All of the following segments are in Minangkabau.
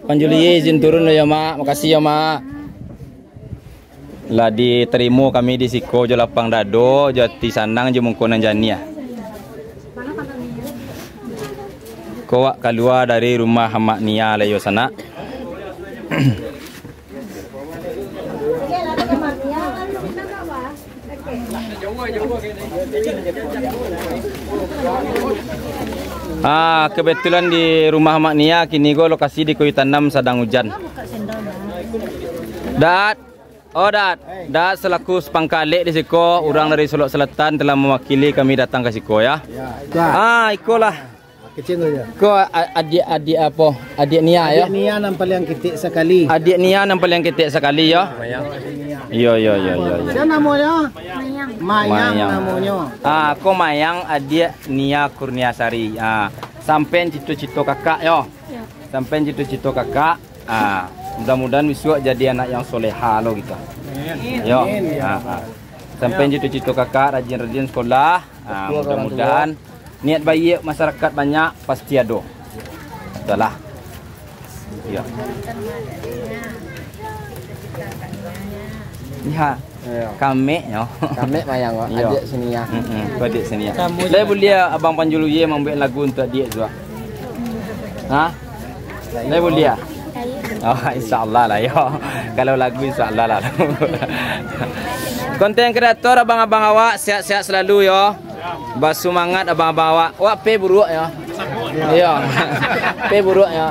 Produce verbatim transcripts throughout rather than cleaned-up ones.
Panjuluye izin turun dulu yo, Mak. Makasih yo, Mak. Lah ditarimo kami di siko jo lapang dado, jo ati sanang, jo muko nan janiah. Ko wak kalua dari rumah Mak Nia lai yo, sanak. Ah, kebetulan di rumah Mak Nia kini ko lokasi di Kuyu Tanam sadang hujan. Dat, oh Dat, Dat selaku sepangka alek di siko, urang dari Solok Selatan telah mewakili kami datang ka siko, ya. Ah, ikolah. Kecil tu je. Ko a-, adiak-adiak apo? Adiak Nia, yo? Adiak Nia nan paliang ketek sakali. Adiak Nia nan paliang ketek sakali, yo? Iyo, iyo, iyo, iyo, iyo. Sia namonyo? Mayang. Mayang namonyo. Ah, ko Mayang, adiak Nia Kurniasari. Ah, sampean cito-cito kakak, yo. Sampean cito-cito kakak. Ah, mudah-mudahan bisuak jadi anak yang soleha lo gitu. Yo. Ah, ah. Sampean cito-cito kakak rajin-rajin sekolah. Ah, mudah-mudahan niat baiak masyarakat banyak, pasti ado. Itulah. Iyo. Iya. Iyo. Kamek nyo. Kamek Mayang, Wak. Iyo. Adiak Sania. Mm-mm, ko adiak Sania. Lai buliah Abang Panjuluye mambuek lagu untuak adiak tu, Wak? Ha? Lai buliah? Oh, insyaallah lah, yo. Kalau lagu, insyaallah lah. Konten kreator abang-abang awak, sehat-sehat selalu, yo. Basumangat abang-abang awak. Wak pe buruak, yo. Iyo. Pe buruak, yo.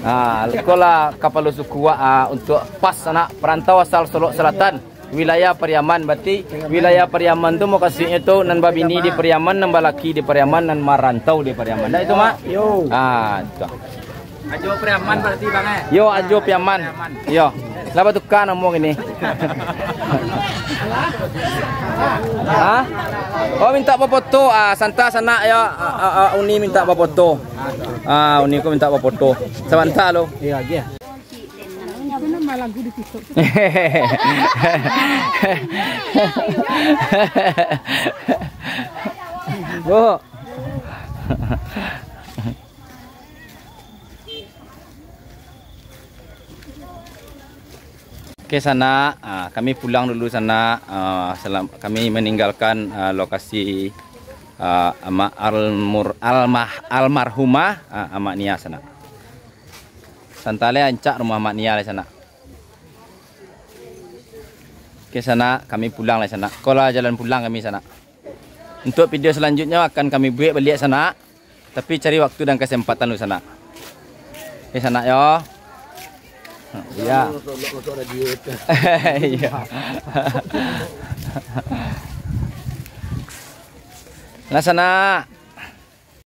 Ah, ko lah kapalo suku wak, ah, untuak pas anak perantau asal Solok Selatan, wilayah Pariaman. Berarti wilayah Pariaman tu mukasuiknyo tu nan babini di Pariaman, nan balaki di Pariaman, nan marantau di Pariaman. Ndak itu, Mak? Yo. Ah, tu. Ajo Priaman berarti, Bang, eh? Yo, Ajo Priaman. Yo. Lah batuka namo kini. Ha? Oh, mintak bafoto. Ah, santa sanak yo. Ah, ah, ah, Uni mintak bafoto. Ah, Uni ko mintak bafoto. Sabanta lo. Iyo, ajo. Bu. Oke, sanak, ah, kami pulang dulu, sanak. Ah, salam, kami meninggalkan, ah, lokasi, ah, ama-, almur-, almah-, almarhumah, ah, Amak Nia, sanak. Santa lai, ancak rumah Amak Nia lai, sanak. Oke, sanak, kami pulang lai, sanak. Ko lah jalan pulang kami, sanak. Untuk video selanjutnya akan kami buek baliak, sanak. Tapi cari waktu dan kesempatan dulu, sanak. Oke, sanak, yo. Iyo. Iyo. Nah, sanak.